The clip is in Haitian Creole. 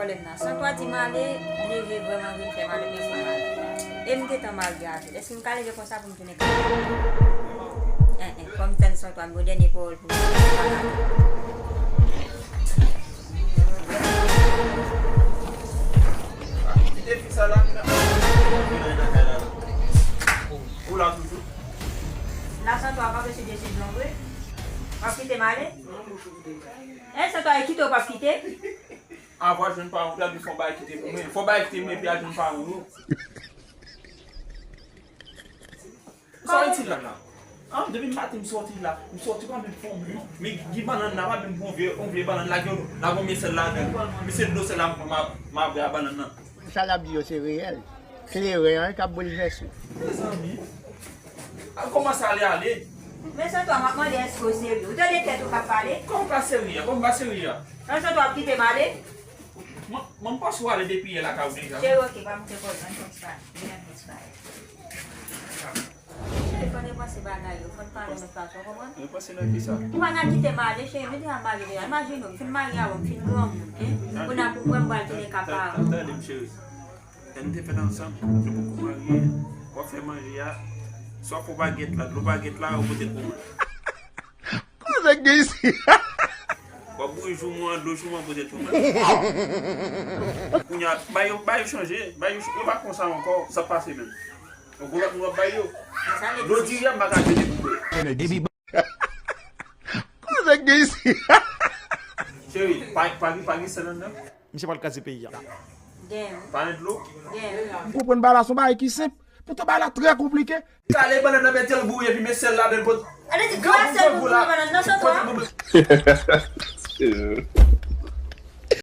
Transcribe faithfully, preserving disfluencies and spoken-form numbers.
Pwoblèm nan. Santwa di m ale, m leve vrèman vin fè m ale, men fò m ale. E m gentan marye avè l. Èske m ka leve konsa pou m tounen ka? En, en, fò m tann Santwa, m gon dènye pawòl pou m di. Kite fi sa la, m nan. Ou la toujou? La Santwa pa mesye desizyon vre. W ap kite m ale? En, Santwa, e kite w p ap kite? Avan jwenn paran w, epi fò bay kite pou mwen. Fò bay kite mwen, epi al jwenn paran w. Sa w itil la, la? An, depi maten m sòti la, m sòti pa menm fè yon bouch. Men gen bannann la, pa menm yon vye, yon vye bannann la, gen yon, la gon mye sèl ladan. Men se dlo sèl la m, m, m ap bwè a bannann nan. Sa l ap di yo se reyèl. Kleren an k ap boulvèse. Mezanmi. Al kòmanse ale, ale. Men Santwa, m ap mande èske w serye? Ou tande tèt ou k ap pale? Kòman pa serye a? Kòman pa serye a? An Santwa ap kite m ale? Mwen, mwen m panse w ale depi yè lakay ou deja. Cheri, oke, pa moute pwoblèm, ann fè yon ti pale. Vin ann fè yon ti pale. Cheri, fò n repanse bagay yo, fò n pale yon lòt fason, w konprann? Repanse nan kisa? Ou pa ka kite m ale, cheri, nou deja marye deja. Imajine w, m fin marye avè w, m fin granmoun, en. Kounye a pou m wè m pral tounen ka paran. Tande m, cheri. Lè nou te fèt ansanm, nou poko marye. W ap fè manje a, swa fò bagèt la, dlo bagèt la, ou pote l pou mwen. Kote k gen isi? W ap bouyi jouman an, dlo jouman an, pote l pou mwen. Kounye a, bay yo, bay yo chanje, bay yo, yo pa konsa ankò, sa pase menm. Yon gwo lòt moun w ap bay yo. Dlo diri a, m pa ka jete pou bwè. Kote k gen isi? Cheri, pa, pa gen, pa gen sèl anndan? Misye pral kraze peyi a. Damn. Pa gen dlo? Damn. M konprann bagay la se yon bagay ki senp. Poutan bagay la trè konplike. Kale bannann nan, mete l bouyi epi met sèl ladan l, pot. Ale di, gras sèl pou bouyi bannann nan, Santwa.